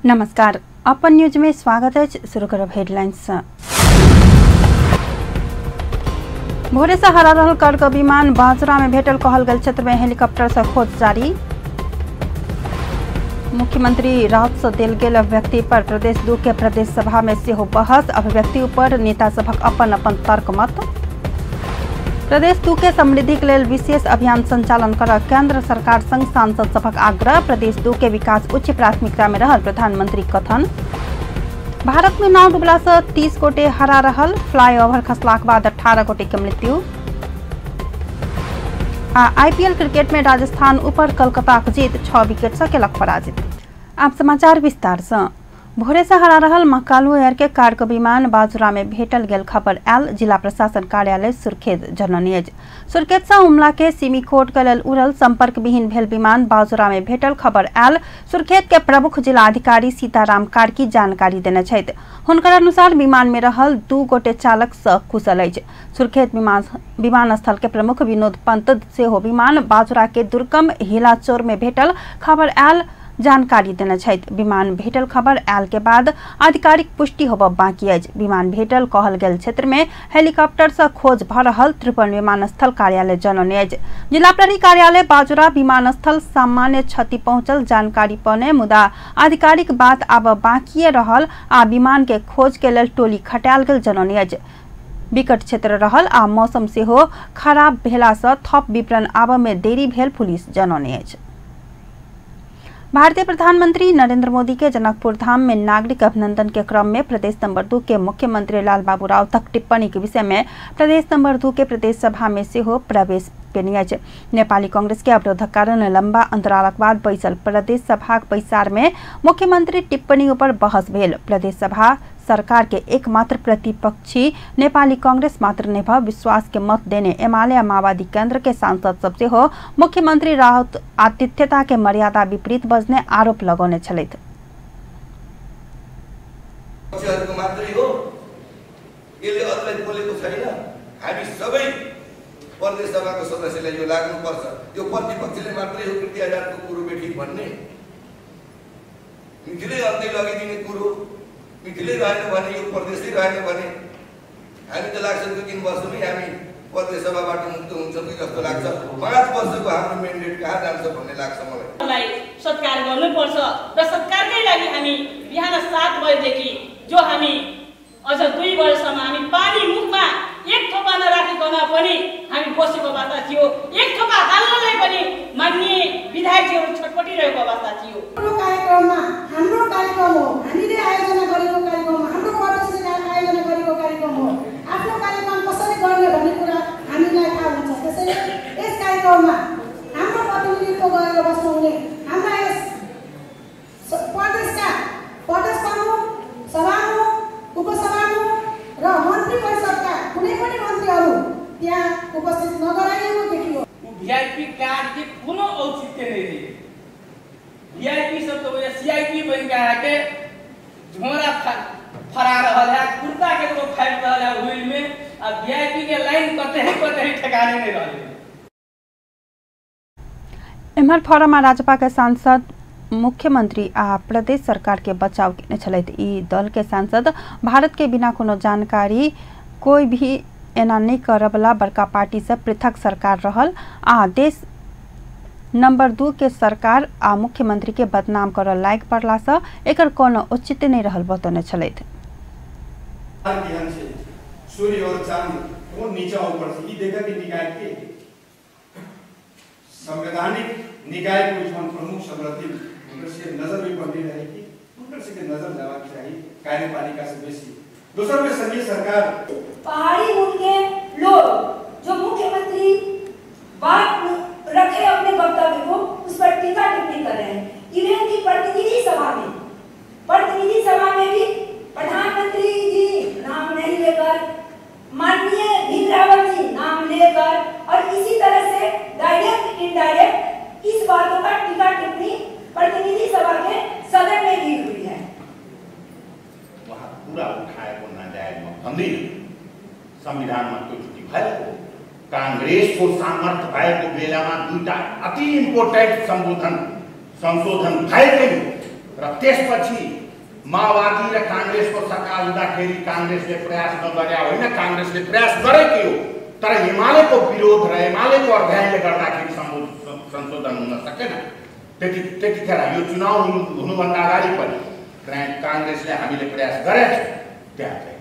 नमस्कार, अपन न्यूज में स्वागत है। शुरू करब हेडलाइंस। भोरे से हरा रहल कार्गो विमान बाजुरा में भेटल कहल गेल क्षेत्र में हेलीकॉप्टर से खोज जारी। मुख्यमंत्री राउत से देल गेल अभिव्यक्ति पर प्रदेश 2 के प्रदेश सभा में सेहो बहस। अभिव्यक्ति पर नेता सभक अपन अपन तर्क मत। प्रदेश 2 के समृद्धि के लेल विशेष अभियान संचालन कर केंद्र सरकार संग सांसद सभक आग्रह। प्रदेश 2 के विकास उच्च प्राथमिकता में रहल प्रधानमंत्री कथन। भारत में नाव डूबला से 30 गोटे हरा रहल। फ्लाईओवर खसलाक बाद 18 गोटे के मृत्यु। आ आईपीएल क्रिकेट में राजस्थान ऊपर कलकत्ताक जीत 6 विकेट से केलक पराजित। आप समाचार विस्तार से। भोरे से हरा रहल मकालू एयर के कार्गो विमान बाजुरा में भेटल गेल खबर आयल जिला प्रशासन कार्यालय सुर्खेत जनौने अछि। सुर्खेत से उमला के सिमीकोट के लेल उड़ल संपर्क विहीन भेल विमान बाजुरा में भेटल खबर आयल सुर्खेत के प्रमुख जिला अधिकारी सीताराम कार्की जानकारी देने छथि। हुनकर अनुसार विमान में रहल 2 गोटे चालक सकुशल अछि। सुर्खेत विमानस्थल के प्रमुख विनोद पंत सेहो विमान बाजुरा के दुर्गम हिलाचोर में भेटल खबर आयल जानकारी देने छथि। विमान भेटल खबर आयल के बाद आधिकारिक पुष्टि होब बाकी अछि। विमान भेटल कहल गेल क्षेत्र में हेलीकॉप्टर से खोज भ रहल त्रिभुवन विमानस्थल कार्यालय जनौने अछि। जिला प्रहरी कार्यालय बाजुरा विमानस्थल सामान्य क्षति पहुंचल जानकारी पौने मुदा आधिकारिक बात आब बाकी रहल आ विमान के खोज के लेल टोली खटायल गेल जनौने अछि। विकट क्षेत्र रहल आ मौसम सेहो खराब भेला से थप विवरण आब में देरी भेल पुलिस जनौने अछि। भारतीय प्रधानमंत्री नरेंद्र मोदी के जनकपुर धाम में नागरिक अभिनंदन के क्रम में प्रदेश नंबर 2 के मुख्यमंत्री लालबाबू राउतक टिप्पणी के विषय में प्रदेश नंबर 2 के प्रदेश सभा में सेहो प्रवेश पेने अछि। नेपाली कांग्रेस के अवरोधक कारण लंबा अंतरालक बाद बैसल प्रदेश सभाक बैसार में मुख्यमंत्री टिप्पणी पर बहस भेल। प्रदेश सभा सरकार के एकमात्र प्रतिपक्षी नेपाली कांग्रेस मात्र नहि भ विश्वास के मत देने एमाले आ माओवादी केंद्र के सांसद सब सेहो मुख्यमंत्री राउत आतिथ्यता के मर्यादा विपरीत बजने आरोप लगौने छलथि। प्रदेश सभाको सदस्यलाई यो लाग्नुपर्छ। यो प्रतिपक्षले मात्रै हो कृति आजादको कुरो बेठी भन्ने, मिथिलै अन्त्य लगिदिने कुरो, मिथिलै रहेन भने यो प्रदेशै रहेन भने हामी त लाग्छ 2-3 वर्षमै हामी प्रदेश सभाबाट मुक्त हुन्छौँ कि जस्तो लाग्छ। 5 वर्षको हाम्रो म्यान्डेट कहाँ जान्छ भन्ने लाग्छ मलाई। सत्कार गर्नुपर्छ र सत्कारकै लागि हामी बिहान 7 बजेदेखि जो हामी अझ 2 वर्षसम्म हामी पानी मुखमा एक थोपा नराखिकन पनि हामी बसेको अवस्था थियो। एक थोपा हाल्नलाई पनि माननीय विधायकजीहरू छटपटिरहेको अवस्था थियो। हाम्रो कार्यक्रममा, हाम्रो कार्यक्रम हो, हामीले आयोजना गरेको कार्यक्रम हो, हाम्रो प्रदेशले आयोजना गरेको कार्यक्रम हो। आफ्नो कार्यक्रम कसरी गर्ने भन्ने कुरा हामीलाई थाहा हुन्छ। त्यसैले यस कार्यक्रममा हाम्रो प्रतिनिधित्व गरेर बस्नुहुने हाम्रा यस प्रदेशका प्रदेश प्रमुख, सभामुख, उपसभामुख र मन्त्री परिषदका कुनै पनि मन्त्रीहरू त्यहाँ उपस्थित नगराइएको देखियो। वीआईपी कार्ड के कोनो औचित्य नहीं रही। वीआईपी सब तो सीआईपी बन के आके झोरा फरा रहल है, कुर्ता के तो फाड़ रहल है व्हील में, आ वीआईपी के लाइन कतही कतही ठिकाने नहीं रहल। एम्हर फोरम आ राजपा के सांसद मुख्यमंत्री आ प्रदेश सरकार के बचाव केने छलथि। ई दल के सांसद भारत के बिना कोनो जानकारी कोई भी एना नहीं करबला बड़का पार्टी से पृथक सरकार रहल आ देश नंबर 2 के सरकार आ मुख्यमंत्री के बदनाम कर लायक पड़ला से एकर कोनो औचित्य नहीं रहल बतौने छलथि। सूर्य और चांद कौन नीचा ऊपर से ई देखा कि निकाय के संवैधानिक निकाय को जो प्रमुख समृद्धि उनकर से नजर भी पड़ती रहेगी, उनकर से नजर जावा चाहिए कार्यपालिका से बेसी। दूसर में संघीय सरकार पहाड़ी मूल के लोग जो मुख्यमंत्री बात रखे अपने वक्तव्य को उस पर टीका टिप्पणी कर रहे हैं। इवन की प्रतिनिधि सभा में भी प्रधानमंत्री जी नाम नहीं लेकर, माननीय भीम रावत जी नाम लेकर और इसी तरह से डायरेक्ट इनडायरेक्ट इस बातों का टीका टिप्पणी प्रतिनिधि सभा के सदन में भी हुई है। वहाँ पूरा उठाएको नाजायज भन्दिनँ। संविधानमा त्यो छुट्टी भएको कांग्रेसको सामर्थ्य भएको बेलामा दुईटा अति इम्पोर्टेन्ट सम्बोधन संशोधन भएकै हो र त्यसपछि माओवादी र कांग्रेसको सरकार हुँदाखेरि कांग्रेसले प्रयास नगरे होइन, कांग्रेसले प्रयास गरेकै हो, तर एमालेको विरोध र एमालेको अध्ययनले गर्दाखेरि संशोधन हुन सकेन। त्यतिखेर यो चुनाव हुनुभन्दा अगाडि पनि कांग्रेसले हामीले प्रयास गरेका छौँ। त्यहाँ चाहिँ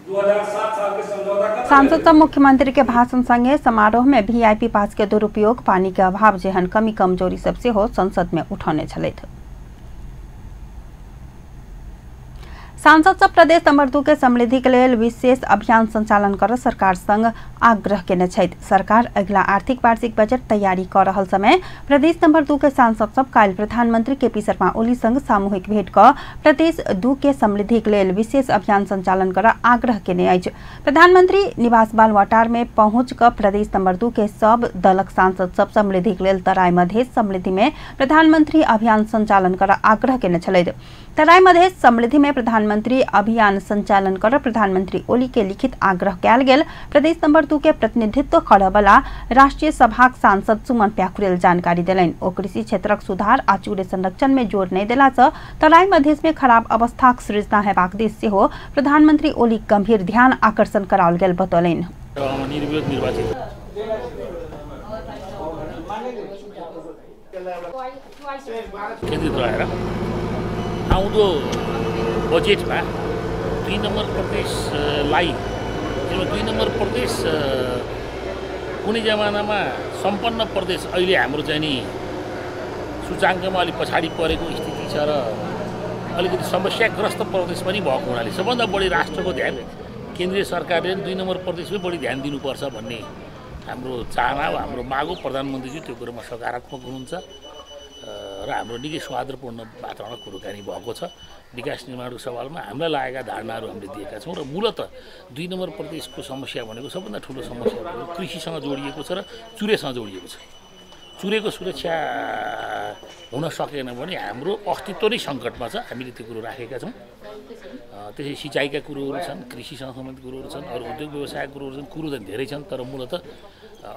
2007 साल के समझौता सांसद सब मुख्यमंत्री के भाषण संगे समारोह में वीआईपी पास के दुरुपयोग, पानी के अभाव जेहन कमी कमजोरी सबसे हो संसद में उठौने छलथि। सांसद सब प्रदेश नंबर 2 के समृद्धि के लेल विशेष अभियान संचालन कर सरकार संग आग्रह केने छथि। सरकार अगिला आर्थिक वार्षिक बजट तैयारी कर रहल समय प्रदेश नंबर 2 के सांसद सब काल्हि प्रधानमंत्री केपी शर्मा ओली संग सामूहिक भेंट क प्रदेश 2 के समृद्धि के लेल विशेष अभियान संचालन कर आग्रह केने अछि। प्रधानमंत्री निवास बालुवाटार में पहुंच क प्रदेश नंबर 2 के सब दलक सांसद सब समृद्धि के लेल तराई मधेश समृद्धि में प्रधानमंत्री अभियान संचालन कर आग्रह केने छलथि। तराई मधेश समृद्धि में प्रधानमंत्री अभियान संचालन कर प्रधानमंत्री ओली के लिखित आग्रह कयल गेल। प्रदेश नंबर 2 के प्रतिनिधित्व करऽवला राष्ट्रीय सभाक सांसद सुमन प्याकुरेल जानकारी देलनि। ओ कृषि क्षेत्रक सुधार आ चूड़े संरक्षण में जोर नहि देला सँ तराई मधेश में खराब अवस्थाक सृजना हेबाक दिस सेहो प्रधानमंत्री ओली गंभीर ध्यान आकर्षण कराओल गेल बतौलनि। आउँदो बजेटमा 2 नम्बर प्रदेशलाई, 2 नम्बर प्रदेश कुनै जमानामा सम्पन्न प्रदेश अहिले हाम्रो चाहिँ नि सूचाङ्कमा अलिक पछाडि परेको स्थिति छ र अलिकति समस्याग्रस्त प्रदेश पनि भएको हुनाले सबभन्दा बढी राष्ट्रको ध्यान केन्द्रीय सरकारले 2 नम्बर प्रदेशमै बढी ध्यान दिनुपर्छ भन्ने हाम्रो चाहना हो, हाम्रो माग हो। प्रधानमन्त्रीजी त्यो कुरोमा सकारात्मक हुनुहुन्छ र हाम्रो निकै सौहार्दपूर्ण वातावरण कुराकानी भएको छ। विकास निर्माणको सवालमा हामीलाई लागेका धारणाहरू हामीले दिएका छौँ र मूलत 2 नम्बर प्रदेशको समस्या भनेको सबभन्दा ठुलो समस्या भनेको कृषिसँग जोडिएको छ र चुरेसँग जोडिएको छ। चुरेको सुरक्षा हुन सकेन भने हाम्रो अस्तित्व नै सङ्कटमा छ। हामीले त्यो कुरो राखेका छौँ। त्यसै सिँचाइका कुरोहरू छन्, कृषिसँग सम्बन्धित कुरोहरू छन्, अरू उद्योग व्यवसायका कुरोहरू छन्, कुरो त धेरै छन्, तर मूलत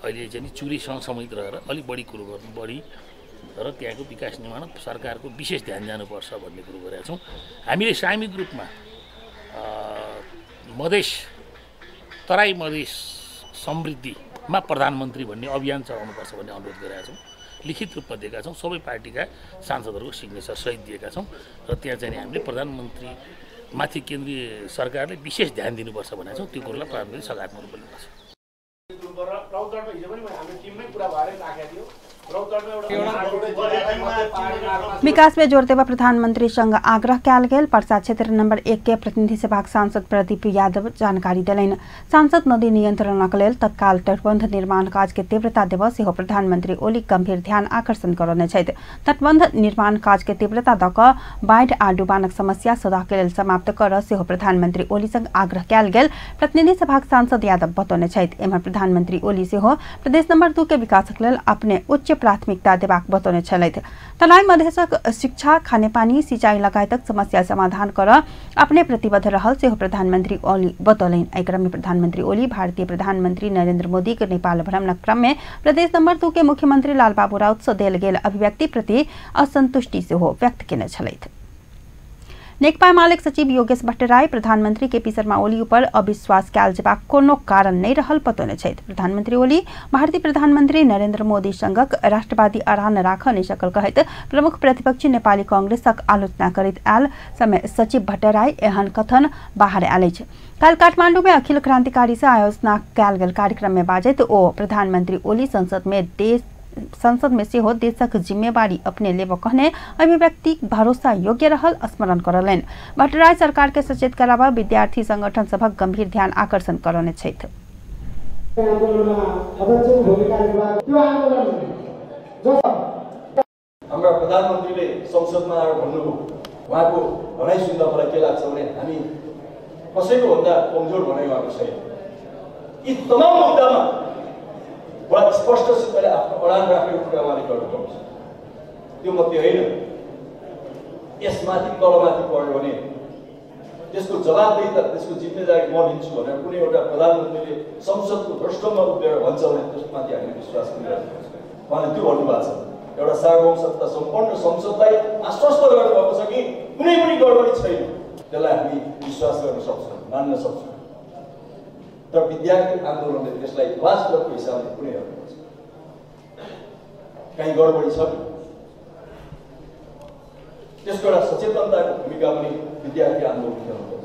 अहिले चाहिँ चुरेसँग सम्बन्धित रहेर अलिक बढी कुरो गर्नु बढी र त्यहाँको विकास निर्माण सरकारको विशेष ध्यान जानुपर्छ भन्ने कुरो गरेका छौँ। हामीले सामूहिक रूपमा मधेस तराई मधेस समृद्धिमा प्रधानमन्त्री भन्ने अभियान चलाउनुपर्छ भन्ने अनुरोध गरेका छौँ। लिखित रूपमा दिएका छौँ, सबै पार्टीका सांसदहरूको सिग्नेचर सहित दिएका छौँ र त्यहाँ चाहिँ हामीले प्रधानमन्त्री माथि केन्द्रीय सरकारले विशेष ध्यान दिनुपर्छ भनेका छौँ। त्यो कुरोलाई प्रधानमन्त्री सकारात्मक रूपले लिनुपर्छ। विकास में जोर देवा प्रधानमंत्री संग आग्रह कयल गेल। पर्सा क्षेत्र नंबर 1 के प्रतिनिधि सभाक सांसद प्रदीप यादव जानकारी देलनि। सांसद नदी नियंत्रणक लेल तत्काल तटबंध निर्माण काज के तीव्रता देबऽ सेहो प्रधानमंत्री ओली गंभीर ध्यान आकर्षण करौने छथि। तटबंध निर्माण काज के तीव्रता दऽ कऽ बाढ़ि आ डुबानक समस्या सदा के लेल समाप्त करऽ सेहो प्रधानमंत्री ओली संग आग्रह कयल गेल प्रतिनिधि सभाक सांसद यादव बतौने छथि। एम्हर प्रधानमंत्री ओली सेहो प्रदेश नंबर 2 के विकासक लेल अपने उच्च प्राथमिकता देबाक बतौने छलथि। तराई मधेशक शिक्षा, खानेपानी, सिंचाई लगायतक समस्या समाधान कर अपने प्रतिबद्ध रहल सेहो प्रधानमंत्री ओली बतौलनि। एहि क्रम में प्रधानमंत्री ओली भारतीय प्रधानमंत्री नरेंद्र मोदी के नेपाल भ्रमणक क्रम में प्रदेश नंबर 2 के मुख्यमंत्री लालबाबू राउत सँ देल गेल अभिव्यक्ति प्रति असंतुष्टि सेहो व्यक्त केने छलथि। नेकपा एमालेक सचिव योगेश भट्टराई प्रधानमंत्री केपी शर्मा ओली पर अविश्वास कयल जेबाक कोनो कारण नहि रहल बतौने छथि। प्रधानमंत्री ओली भारतीय प्रधानमंत्री नरेंद्र मोदी संगक राष्ट्रवादी अड़ान राखऽ नहि सकल कहैत प्रमुख प्रतिपक्षी नेपाली कांग्रेसक आलोचना करैत आयल समय सचिव भट्टराई एहन कथन बाहर आयल अछि। काल्हि काठमांडू में अखिल क्रांतिकारी से आयोजना कयल गेल कार्यक्रम में बाजैत ओ प्रधानमंत्री ओली संसद में सेहो देशक जिम्मेवारी अपने लेबऽ कहने अभिव्यक्ति भरोसा योग्य रहल स्मरण करौलनि। भट्टराई सरकार के सचेत कराबऽ विद्यार्थी संगठन सभक गंभीर ध्यान आकर्षण करौने छथि। हाम्रा प्रधानमन्त्रीले संसदमा आएर भन्नुभयो, उहाँको भनाइ सुन्दा मलाई के लाग्छ भने हामी कसैको भन्दा कमजोर भनाइ उहाँको छैन। यी तमाम मुद्दामा बडा स्पष्टसितले आफ्नो अडान राखेको कुरा उहाँले गर्नुपर्छ। त्यो मात्रै होइन, यसमाथि तलमाथि पऱ्यो भने त्यसको जवाबदेहिता, त्यसको जिम्मेदारी म लिन्छु भनेर कुनै एउटा प्रधानमन्त्रीले संसदको रोस्टरमा उभिएर भन्छ भने त्यसमाथि हामीले विश्वास गरिराख्नुपर्छ। उहाँले त्यो भन्नुभएको छ। एउटा सार्वभौम सत्ता सम्पन्न संसदलाई आश्वस्त गर्नुभएको छ कि कुनै पनि गडबडी छैन। त्यसलाई हामी विश्वास गर्न सक्छौँ, मान्न सक्छौँ, तर विद्यार्थी आन्दोलनले त्यसलाई वास्तवको हिसाबले पुरै गर्नुपर्छ। कहीँ गडबडी छ कि त्यसको एउटा सचेतनताको भूमिका पनि विद्यार्थी आन्दोलन खेल्नुपर्छ।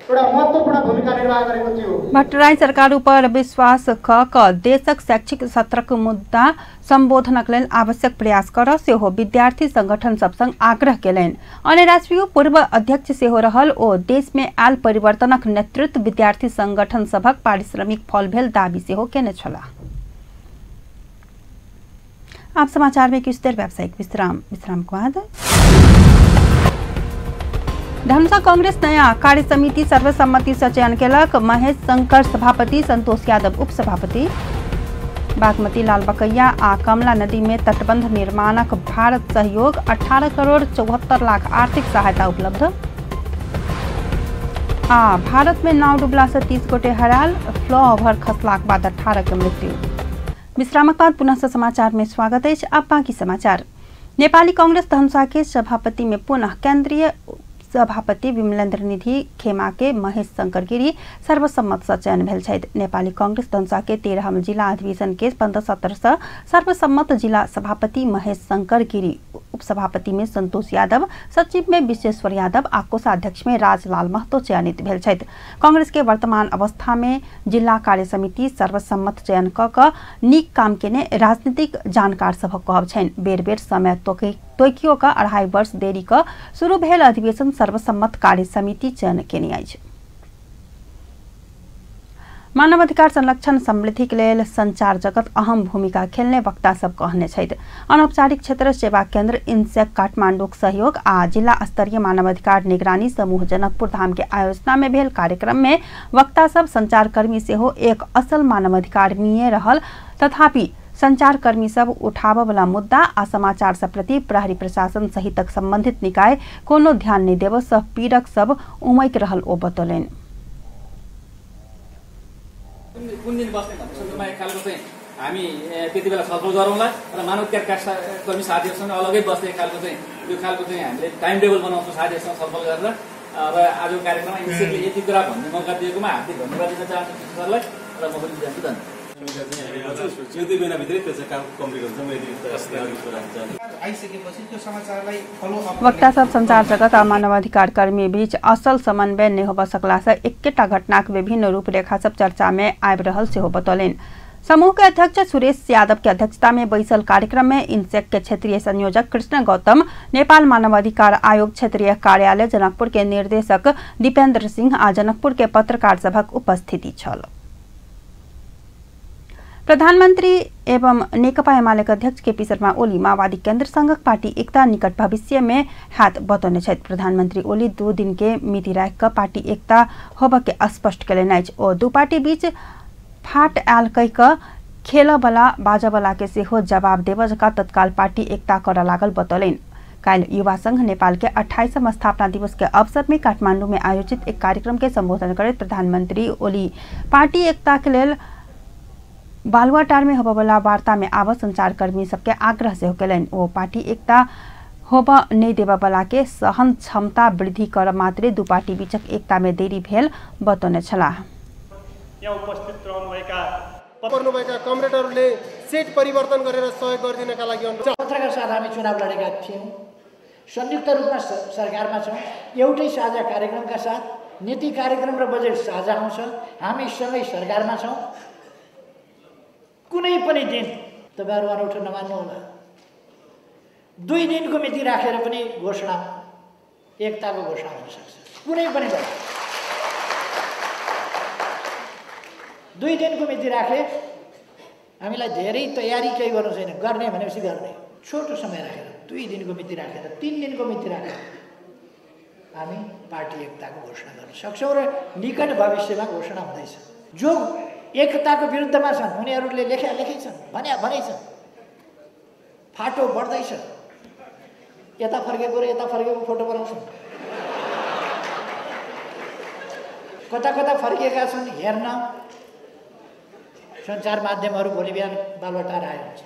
एउटा महत्त्वपूर्ण भूमिका निर्वाह गरेको थियो। भट्टराई सरकार उपर विश्वास क देशक शैक्षिक सत्रक मुद्दा संबोधनक लेल आवश्यक प्रयास कर सेहो विद्यार्थी संगठन सब संग आग्रह केलनि। अन्य राष्ट्रीय पूर्व अध्यक्ष सेहो रहल ओ देश में आयल परिवर्तनक नेतृत्व विद्यार्थी संगठन सभक पारिश्रमिक फल भेल दावी सेहो केने छलाह। आप समाचार में किछु देर व्यावसायिक विश्राम, विश्राम के बाद धनुषा कांग्रेस नया कार्य समिति सर्वसम्मति से चयन केलक। महेश शंकर सभापति, संतोष यादव उपसभापति। बागमती लालबकैया आ कमला नदी में तटबंध निर्माणक भारत सहयोग 18 करोड़ 74 लाख आर्थिक सहायता उपलब्ध। आ भारत में नाव डूबला से 30 गोटे हराल, फ्लाईओवर खसलाक बाद 18 के मृत्यु। विश्रामक बाद पुनः समाचार में स्वागत है। अब बाकी समाचार। नेपाली कांग्रेस धनुषा के सभापति में पुनः केंद्रीय सभापति विमलेन्द्र निधि खेमा के महेश शंकर गिरी सर्वसम्मत से चयन भेल छथि। नेपाली कांग्रेस धनुषा के 13 जिला अधिवेशन के 15 सत्र से सर्वसम्मत जिला सभापति महेश शंकर गिरी, उपसभापति में संतोष यादव, सचिव में विश्वेश्वर यादव आ कोषाध्यक्ष में राजलाल महतो चयनित भेल छथि। कांग्रेस के वर्तमान अवस्था में जिला कार्य समिति सर्वसम्मत चयन क नीक काम केने राजनीतिक जानकार सभक कहब छनि। बेर बेर समय तोकियो का 2.5 वर्ष देरी क शुरू भेल अधिवेशन सर्वसम्मत कार्य समिति चयन केने अछि। मानवाधिकार संरक्षण समृद्धि के लेल संचार जगत अहम भूमिका खेलने वक्ता सब कहने छथि। अनौपचारिक क्षेत्र सेवा केंद्र इनसेक काठमांडूक सहयोग आ जिला स्तरीय मानवाधिकार निगरानी समूह जनकपुर धाम के आयोजना में भेल कार्यक्रम में वक्ता सब संचारकर्मी सेहो एक असल मानवाधिकार रहल, तथापि संचारकर्मी सब उठाबऽ वाला मुद्दा आ समाचार सब प्रति प्रहरी प्रशासन सहितक संबंधित निकाय कोनो ध्यान नहीं देबऽ सह पीड़क सब उमैक रहल ओ बतौलनि। कुन दिन बस्ने भन्ने सन्दर्भमा एक खालको चाहिँ हामी त्यति बेला छलफल गरौँला र मानवाधिकार कर्मी साथीहरूसँग अलगै बस्ने खालको चाहिँ यो खालको चाहिँ हामीले टाइम टेबल बनाउँछौँ साथीहरूसँग छलफल गरेर। र आजको कार्यक्रममा इन्सेकले यति कुरा भन्ने मौका दिएकोमा हार्दिक धन्यवाद दिन चाहन्छु सरलाई र म पनि जान्छु। धन्यवाद। वक्ता सब संचार जगत आ मानवाधिकार कर्मी बीच असल समन्वय नहीं होबऽ सकला से एकेटा घटनाक विभिन्न रूपरेखा सब चर्चा में आबि रहल सेहो बतौलनि। समूह के अध्यक्ष सुरेश यादव के अध्यक्षता में बैसल कार्यक्रम में इनसेक के क्षेत्रीय संयोजक कृष्ण गौतम, नेपाल मानवाधिकार आयोग क्षेत्रीय कार्यालय जनकपुर के निर्देशक दीपेंद्र सिंह आ जनकपुर के पत्रकार सभक उपस्थिति छल। प्रधानमंत्री एवं नेकपा एमाले के अध्यक्ष केपी शर्मा ओली माओवादी केंद्र संघक पार्टी एकता निकट भविष्य में हाथ बतौने छथि। प्रधानमंत्री ओली 2 दिन के मिति राखि कऽ पार्टी एकता होबऽ के स्पष्ट केलनि अछि। ओ दू पार्टी बीच फाट आयल कहि कऽ खेलऽवला बाजऽवला के सेहो जवाब देबऽ जकाँ तत्काल पार्टी एकता करऽ लागल बतौलनि। काल्हि युवा संघ नेपाल के 28वां स्थापना दिवस के अवसर में काठमांडू में आयोजित एक कार्यक्रम के संबोधन करैत प्रधानमंत्री ओली पार्टी एकता के लेल बालुवाटार में होबऽवला वार्ता में आबऽ संचारकर्मी सबके आग्रह सेहो केलनि। ओ पार्टी एकता होबऽ नहि देबऽवला के सहन क्षमता वृद्धि कर मात्रे दू पार्टी बीचक एकता में देरी भेल बतौने छलाह। यहाँ उपस्थित रहनुभएका कमरेडहरूले सेट परिवर्तन गरेर सहयोग गरिदिनका लागि पत्रकार साथ हामी चुनाव लडेका थियौँ, संयुक्त रूपमा सरकारमा छौँ, एउटै साझा कार्यक्रमका साथ नीति कार्यक्रम र बजेट साझा आउँछ, हामी सँगै सरकारमा छौँ। कुनै पनि दिन तपाईँहरू अनौठो नमान्नुहोला, 2 दिनको मिति राखेर पनि घोषणा एकताको घोषणा हुन सक्छ। कुनै पनि बेला 2 दिनको मिति राखे हामीलाई धेरै तयारी केही गर्नु छैन, गर्ने भनेपछि गर्ने, छोटो समय राखेर 2 दिनको मिति राखेर 3 दिनको मिति राखेर हामी पार्टी एकताको घोषणा गर्न सक्छौँ र निकट भविष्यमा घोषणा हुँदैछ। जो एकताको विरुद्धमा छन् उनीहरूले लेख्या लेखै छन्, भन्या भनेै छन्, फाटो बढ्दैछ, यता फर्केको र यता फर्केको फोटो बनाउँछन्, कता कता फर्किएका छन् हेर्न सञ्चार माध्यमहरू भोलि बिहान बालुवाटार आयो हुन्छ।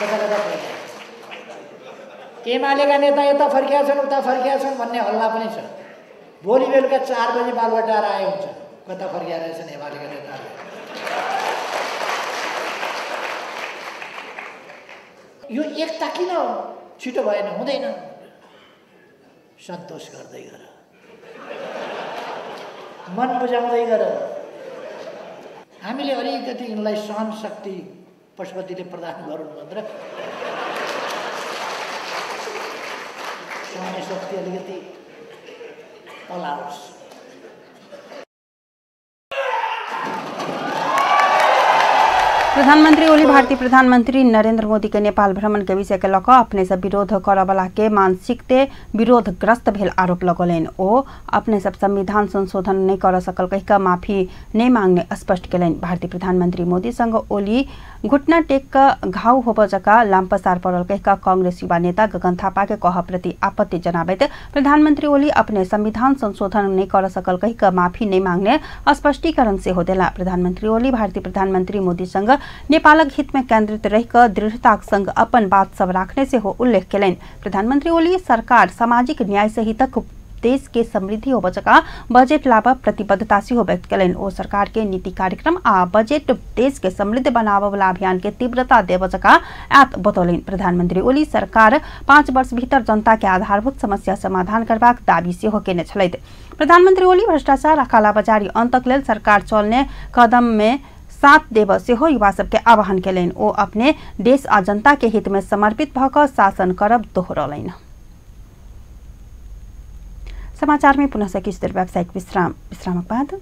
कता कता फर्किएका एमालेका नेता यता फर्किया छन् उता फर्किया छन् भन्ने हल्ला पनि छ। भोलि बेलुका 4 बजे बालुवाटार आए हुन्छ, कता फर्किया रहेछन् एमालेका नेताहरू। यो एकता किन छिटो भएन? हुँदैन। सन्तोष गर्दै गर, मन बुझाउँदै गर। हामीले अलिकति यिनलाई सहन शक्ति पशुपतिले प्रदान गरून् भनेर सहने शक्ति अलिकति पलाओस्। प्रधानमंत्री ओली भारतीय प्रधानमंत्री नरेंद्र मोदी के नेपाल भ्रमण के विषय के लऽ अपने सब विरोध करऽ के मानसिकते विरोधग्रस्त भेल आरोप लगौलनि। ओ अपने सब संविधान संशोधन नहीं कर सकल कहि कऽ माफी नहीं मांगने स्पष्ट केलनि। भारतीय प्रधानमंत्री मोदी संग ओली घुटना टेक कऽ घाव होबऽ जकाँ लामपसार पड़ल कहि कऽ कांग्रेस युवा नेता गगन थापा के कह प्रति आपत्ति जनाबैत प्रधानमंत्री ओली अपने संविधान संशोधन नहीं कर सकल कहि कऽ माफी नहीं मांगने स्पष्टीकरण सेहो देला। प्रधानमंत्री ओली भारतीय प्रधानमंत्री मोदी संग नेपालक हित में केंद्रित रहि दृढ़ताक संग अपन बात सब राखने सेहो उल्लेख केलनि। प्रधानमंत्री ओली सरकार सामाजिक न्याय सहितक देश के समृद्धि होबऽ जकाँ बजट लाबऽ प्रतिबद्धता सेहो व्यक्त केलनि। ओ सरकार के नीति कार्यक्रम आ बजट देश के समृद्ध बनाबऽ वाला अभियान के तीव्रता देबऽ जकाँ आयत बतौलनि। प्रधानमंत्री ओली सरकार 5 वर्ष भीतर जनता के आधारभूत समस्या समाधान करबाक दावी सेहो केने छलथि। प्रधानमंत्री ओली भ्रष्टाचार आ कालाबाजारी अंतक लेल सरकार चलने कदम में साथ देब सेहो युवा सबके आह्वान केलनि। ओ अपने देश आ जनता के हित में समर्पित भऽ कऽ शासन करब दोहरौलनि। समाचार में पुनः से किछु देर व्यावसायिक विश्राम। विश्रामक बाद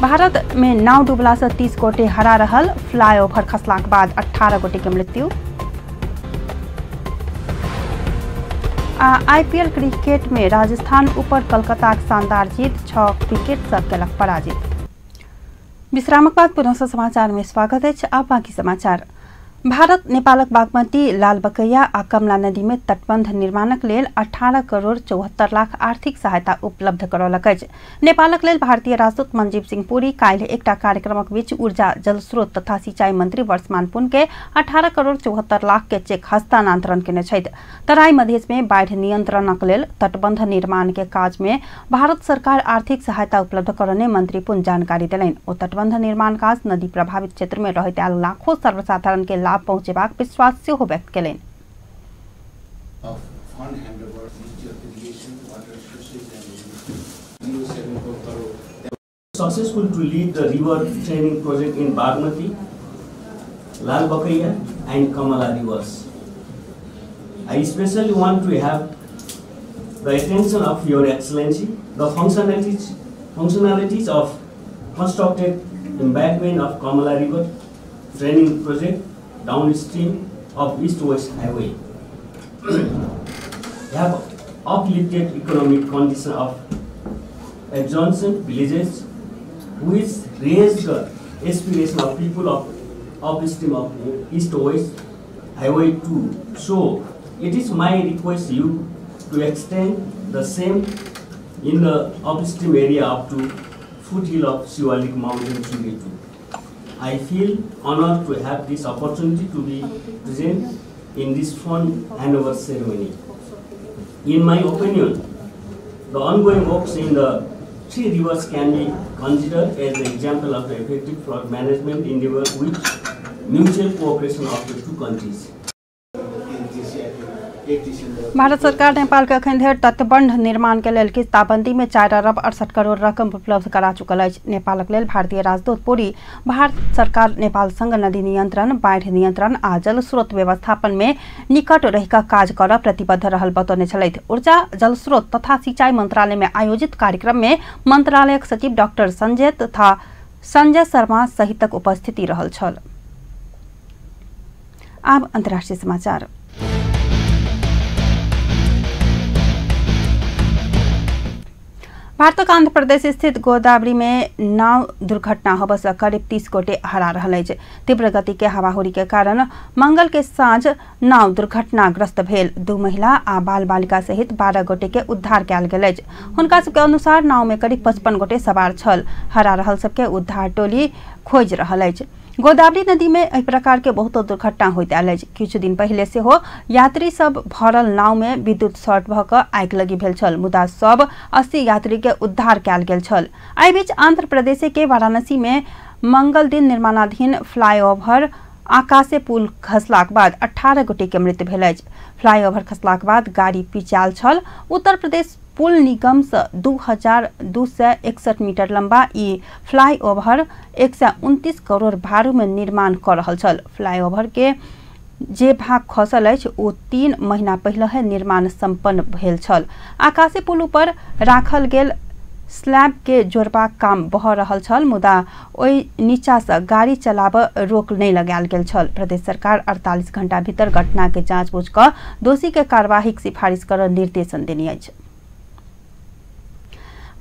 भारत में नाव डूबला से 30 गोटे हरा रहल, फ्लाईओवर खसलाक बाद 18 गोटे के मृत्यु। आ आईपीएल क्रिकेट में राजस्थान ऊपर कलकत्ताक शानदार जीत, 6 विकेट से केलक पराजित। विश्रामक बाद पुनः समाचार में स्वागत अछि। आब बाकी समाचार। भारत नेपालक बागमती, लालबकैया आ कमला नदी में तटबंध निर्माणक लेल 18 करोड़ 74 लाख आर्थिक सहायता उपलब्ध करौलक अछि। नेपालक लेल भारतीय राजदूत मंजीव सिंह पुरी काल्हि एकटा कार्यक्रमक बीच ऊर्जा, जलस्रोत तथा सिंचाई मंत्री वर्षमान पुन के 18 करोड़ 74 लाख के चेक हस्तांतरण केने छथि। तराई मधेश में बाढ़ि नियंत्रणक लेल तटबंध निर्माण के काज में भारत सरकार आर्थिक सहायता उपलब्ध करौने मंत्री पुन जानकारी देलनि। ओ तटबंध निर्माण काज नदी प्रभावित क्षेत्र में रहैत आयल लाखों सर्वसाधारण के लाभ पहुंचेबाक विश्वास सेहो व्यक्त केलनि। Successful to lead the river training project in Bagmati, Lal Bakaiya and Kamala rivers. I especially want to have the attention of Your Excellency, the functionalities of constructed embankment of Kamala River training project downstream of East-West Highway have uplifted economic condition of adjacent villages, which raised the aspiration of people of upstream of East-West Highway 2. So it is my request you to extend the same in the upstream area up to foothill of Siwalik Mountain Chile 2. I feel honored to have this opportunity to be present in this fund handover ceremony. In my opinion, the ongoing works in the three rivers can be considered as an example of the effective flood management endeavor with mutual cooperation of the two countries. Bharat सरकार नेपाल के अखन धरि तटबंध निर्माण के लेल किस्ताबंदी में 4 अरब 68 करोड़ रकम उपलब्ध करा चुकल अछि। नेपालक लेल भारतीय राजदूत पुरी भारत सरकार नेपाल संग नदी नियंत्रण, बाढ़ि नियंत्रण आ जलस्रोत व्यवस्थापन में निकट रहि कऽ काज करऽ प्रतिबद्ध रहल बतौने छलथि। ऊर्जा, जलस्रोत तथा सिंचाई मंत्रालय में आयोजित कार्यक्रम में मंत्रालयक सचिव डॉक्टर संजय तथा संजय शर्मा सहितक उपस्थिति रहल छल। आब अंतर्राष्ट्रीय समाचार। भारतक आंध्र प्रदेश स्थित गोदावरी में नाव दुर्घटना होबय से करीब 30 गोटे हरा रहल अछि। तीव्र गति के हवाहुरी के कारण मंगल के साँझ नाव दुर्घटनाग्रस्त भेल। 2 महिला आ बाल बालिका सहित 12 गोटे के उद्धार कयल गेल अछि। हुनका सबके अनुसार नाव में करीब 55 गोटे सवार छल। हरा रहल सबके उद्धार टोली खोजि रहल अछि। गोदावरी नदी में एहि प्रकार के बहुतो दुर्घटना होइत आयल अछि। किछु दिन पहिले सेहो यात्री सब भरल नाव में विद्युत शॉर्ट भऽ कऽ आगि लगी भेल छल, मुदा सब 80 यात्री के उद्धार कयल गेल छल। एहि बीच आंध्र प्रदेश के वाराणसी में मंगल दिन निर्माणाधीन फ्लाईओवर आकाशीय पुल खसलाक बाद 18 गोटे के मृत्यु भेल अछि। फ्लाईओवर खसलाक बाद गाड़ी पिचायल छल। उत्तर प्रदेश पुल निगम से 2261 मीटर लंबा ई फ्लाईओवर 129 करोड़ भारू में निर्माण कर रहल छल। फ्लाईओवर के जे भाग खसल अछि ओ 3 महीना पहिले निर्माण संपन्न भेल छल। आकाशीय पुल ऊपर राखल गेल स्लैब के जोड़बाक काम भऽ रहल छल, मुदा ओहि नीचा से गाड़ी चलाबऽ रोक नहीं लगायल गेल छल। प्रदेश सरकार 48 घंटा भीतर घटना के जांच बूझ कऽ दोषी के कार्यवाही के सिफारिश कर निर्देशन देने अछि।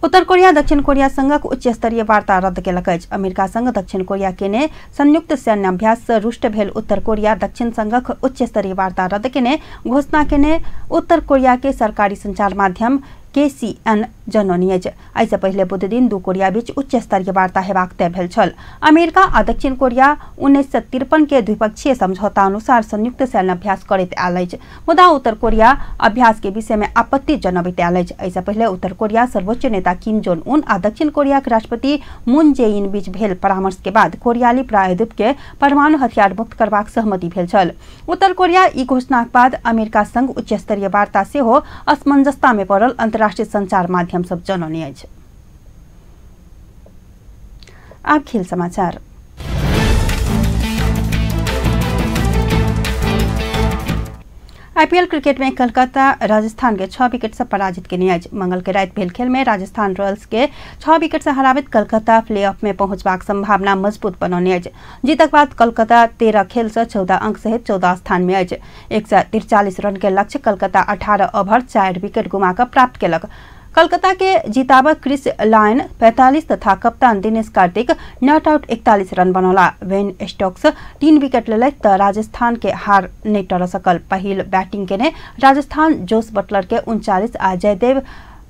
उत्तर कोरिया दक्षिण कोरिया संगक उच्च स्तरीय वार्ता रद्द केलक अछि। अमेरिका संग दक्षिण कोरिया केने संयुक्त सैन्य अभ्यास से रुष्ट भेल उत्तर कोरिया दक्षिण संगक उच्च स्तरीय वार्ता रद्द केने घोषणा केने उत्तर कोरिया के सरकारी संचार माध्यम KCN जनौनी अछि। एहिसँ पहिले बुध दिन दू कोरिया बीच उच्च स्तरीय वार्ता हेबाक तय भेल छल। अमेरिका आ दक्षिण कोरिया 1953 के द्विपक्षीय समझौता अनुसार संयुक्त सैन्य अभ्यास करैत आयल अछि, मुदा उत्तर कोरिया अभ्यास के विषय में आपत्ति जनबैत आयल अछि। एहिसँ पहिले उत्तर कोरिया सर्वोच्च नेता किम जोंग उन आ दक्षिण कोरिया के राष्ट्रपति मून जे इन बीच भेल परामर्श के बाद कोरियाली प्रायद्वीप के परमाणु हथियार मुक्त करबाक सहमति भेल छल। उत्तर कोरिया ई घोषणाक बाद अमेरिका संग उच्च स्तरीय वार्ता सेहो असमंजसता में पड़ल अंतर्राष्ट्रीय संचार माध्यम सब जनौने अछि। आब खेल समाचार। आईपीएल क्रिकेट में कलकत्ता राजस्थान के 6 विकेट से पराजित केने अछि। मंगल के राति भेल खेल में राजस्थान रॉयल्स के 6 विकेट से हराबैत कलकत्ता प्लेऑफ में पहुंचबाक संभावना मजबूत बनौने अछि। जीतक बाद कलकत्ता 13 खेल से 14 अंक सहित 14 स्थान में अछि। 143 रन के लक्ष्य कलकत्ता 18 ओवर 4 विकेट गुमा कऽ प्राप्त केलक। कलकत्ता के जीताब क्रिस लायन 45 तथा कप्तान Dinesh Karthik not out 41 run बनौला। वेन स्टोक्स 3 विकेट लेलथि तऽ राजस्थान के हार नहि टरऽ सकल। पहिल बैटिंग केने राजस्थान जोस बटलर के 39 आ जयदेव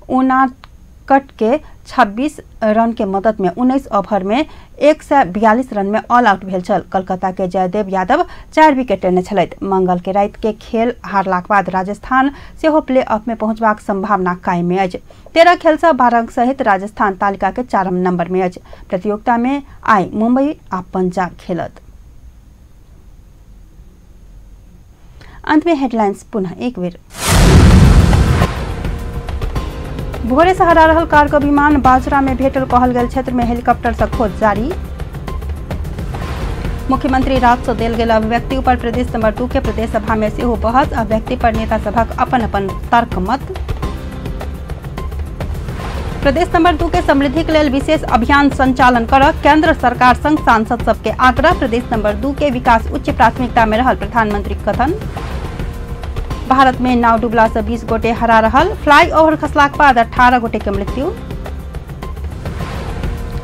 उनादकट के 26 रन के मदद में 19 ओवर में 142 रन में ऑल आउट भेल छल। कलकत्ता के जयदेव यादव 4 विकेट लेने छलथि। मंगल के राति के खेल हारलाक बाद राजस्थान सेहो प्ले ऑफ में पहुंचबाक संभावना कायम में अछि। 13 खेल से 12 अंक सहित राजस्थान तालिका के 4 नंबर में अछि। प्रतियोगिता में आई मुंबई आ पंजाब खेलत। अंत में हेडलाइंस पुनः एक बेर। भोरे से हरा रहल कार्गो विमान बाजरा में भेटल कहल गेल क्षेत्र में हेलीकॉप्टर से खोज जारी। मुख्यमंत्री रात से देल गेल अभिव्यक्ति पर प्रदेश नंबर 2 के प्रदेश सभा में सेहो बहस। अभिव्यक्ति पर नेता सभक अपन अपन तर्क मत। प्रदेश नंबर 2 के समृद्धि के लेल विशेष अभियान संचालन कर केंद्र सरकार संग सांसद सबके आग्रह। प्रदेश नंबर 2 के विकास उच्च प्राथमिकता में रहल प्रधानमंत्री कथन। भारत में नाव डूबला से 20 गोटे हरा रहल। फ्लाईओवर खसलाक बाद 18 गोटे के मृत्यु।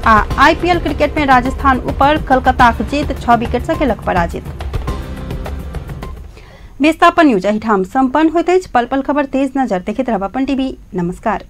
आ आईपीएल क्रिकेट में राजस्थान ऊपर कलकत्ताक जीत 6 विकेट से केलक पराजित। विस्थापन न्यूज एहिठाम संपन्न होइत अछि। पल पल खबर तेज नजर देखैत रहब अपन टीवी। नमस्कार।